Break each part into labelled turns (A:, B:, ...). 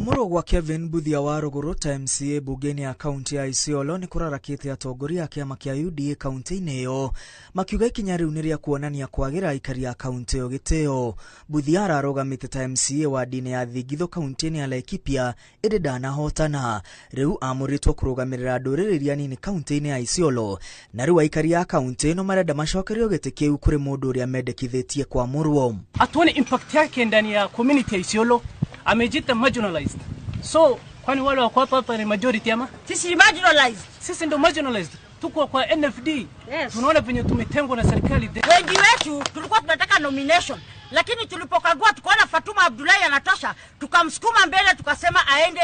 A: Kwamũrwo gwa Kevin Mbuthia wa Rũgũrũ ta MCA mbunge-inĩ ya kaunti ya Isiolo nĩ kũrarakĩte atongoria a kĩama kĩa UDA kaunti-inĩ ĩyo, makiuga ikinya rĩu nĩ rĩa kuonania kwagĩra aikari a kaunti ĩyo gĩtĩo. Mbuthia ararũgamĩte ta MCA wadi-inĩ ya Thingitho kaunti-inĩ ya Laikipia ĩndĩ ndanahotana. Rĩu amũrĩtwo kũrũgamĩrĩra ndũrĩrĩ iria nini kaunti-inĩ ya Isiolo, na rĩu aikari a kaunti ĩno marenda macokerio gĩtĩ kĩu kũrĩ mũndũ ũrĩa mendekithĩtie kwamũrwo.
B: Hatuoni impact yake ndani ya community ya Isiolo. Amejiita marginalized. So kwani wale wako hapa hapa ni majority ama?
C: Sisi ni marginalized.
B: Sisi ndio marginalized. Tuko kwa NFD.
C: Yes.
B: Tunaona venye tumetengwa na serikali.
C: Wengi wetu tulikuwa tunataka nomination, lakini tulipokagua tukaona Fatuma Abdullahi anatosha, tukamsukuma mbele tukasema aende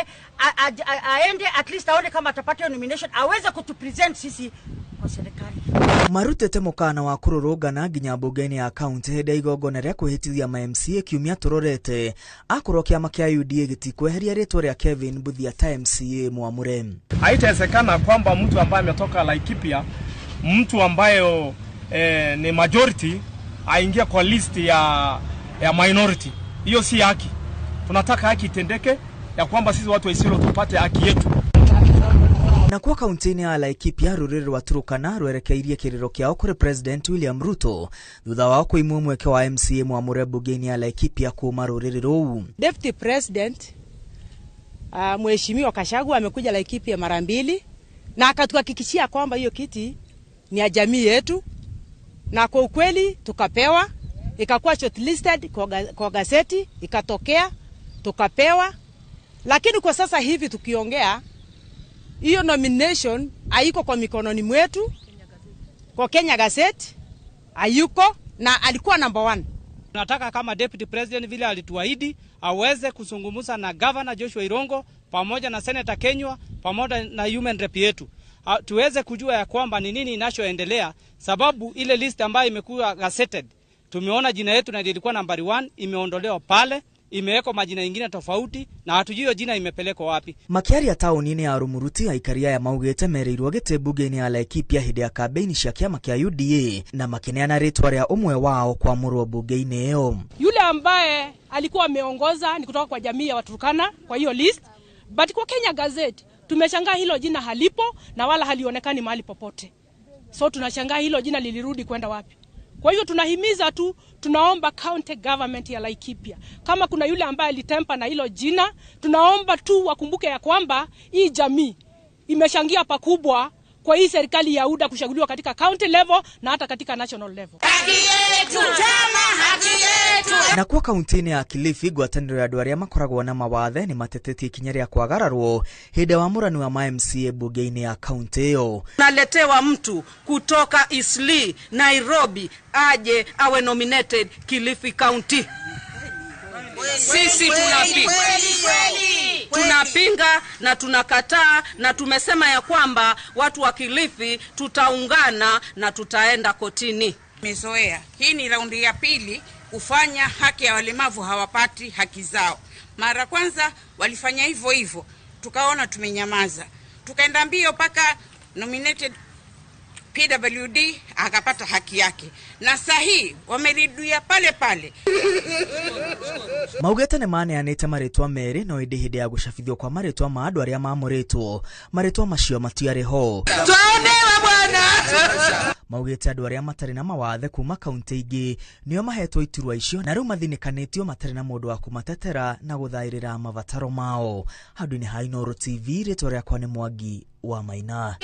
C: aende at least aone kama atapata hiyo nomination aweze kutupresent sisi kwa serikali.
A: Marutĩte mũkana wa kũrũrũngana nginya mbunge-inĩ ya kaunti hĩndĩ ya igongona rĩa kwĩhĩtithia ma MCA kiumia tũrorete akorwo kĩama kĩa UDA gĩtikweheria rĩtwa rĩa Kevin Mbuthia ta MCA mwamũre.
D: Haitawezekana kwamba mtu ambaye ametoka Laikipia, mtu ambaye ni majority aingie kwa list ya minority. Hiyo si haki. Tunataka haki itendeke ya kwamba sisi watu wa Isiolo tupate haki yetu.
A: Na kwa kaunti-inĩ ya Laikipia rũrĩrĩ rwa Turkana rwerekeirie kĩrĩro kĩao kũrĩ President William Ruto thutha wao kũimwo mweke wa MCA mwamũre mbunge-inĩ ya Laikipia kuma rũrĩrĩ rũu.
E: Deputy President Mheshimiwa Gachagua amekuja Laikipia mara mbili na akatuhakikishia kwamba hiyo kiti ni ya jamii yetu, na kwa ukweli tukapewa, ikakuwa shortlisted kwa gazeti, ikatokea tukapewa. Lakini kwa sasa hivi tukiongea, hiyo nomination haiko kwa mikononi mwetu, kwa Kenya Gazette hayuko, na alikuwa number 1.
F: Tunataka kama Deputy President vile alituahidi aweze kuzungumza na Governor Joshua Irongo pamoja na Senator Kenywa pamoja na human rep yetu, tuweze kujua ya kwamba ni nini inachoendelea, sababu ile list ambayo imekuwa gazetted tumeona jina yetu na ilikuwa nambari 1 imeondolewa pale, imewekwa majina mengine tofauti na hatujui hiyo jina imepelekwa wapi.
A: Makiaria tauni-inĩ ya Rumuruti aikaria ya maugĩte mereirwo gĩtĩ mbunge-inĩ ya Laikipia hĩndĩ ya kambĩini cia kĩama kĩa UDA na makĩneana rĩtwa rĩa ũmwe wao kwamũrwo mbunge-inĩ ĩyo.
G: Yule ambaye alikuwa ameongoza ni kutoka kwa jamii ya Waturkana kwa hiyo list, but kwa Kenya Gazette tumeshangaa hilo jina halipo na wala halionekani mahali popote. So tunashangaa hilo jina lilirudi kwenda wapi. Kwa hiyo tunahimiza tu, tunaomba county government ya Laikipia, kama kuna yule ambaye alitempa na hilo jina, tunaomba tu wakumbuke ya kwamba hii jamii imechangia pakubwa kwa hii serikali ya UDA kuchaguliwa katika county level na hata katika national level.
C: Haki yetu, chama haki yetu.
A: Na kwa kaunti-inĩ ya Kilifi ngwatanĩro ya andũ arĩa makoragwo na mawathe nĩ matetetie ikinya rĩa kwagararwo hĩndĩ ya wamũrani wa ma MCA mbunge-inĩ ya kaunti ĩyo.
H: Naletewa mtu kutoka Eastleigh, Nairobi aje awe nominated Kilifi County. Sisi tunapinga na tunakataa, na tumesema ya kwamba watu wa Kilifi tutaungana na tutaenda kotini.
I: Tumezoea. Hii ni raundi ya pili kufanya haki ya walemavu hawapati haki zao. Mara kwanza walifanya hivyo hivyo, tukaona tumenyamaza. Tukaenda mbio paka nominated PWD akapata haki yake. Na sahi wamerudia pale pale.
A: Maugete nĩ maneanĩte marĩtwa merĩ no ĩndĩ hĩndĩ ya gũcabithio kwa marĩtwa ma andũ arĩa mamũrĩtwo marĩtwa macio matiarĩ ho.
H: Twaonewa bwana.
A: Maugĩte andũ arĩa matarĩ na mawathe kuma kaunti ingĩ nĩo mahetwo iturwa icio na rĩu mathinĩkanĩtio matarĩ na mũndũ wa kũmatetera na gũthaĩrĩra mabataro mao. Handũ-inĩ ha Inooro TV, rĩtwa rĩakwa nĩ Mwangi wa Maina.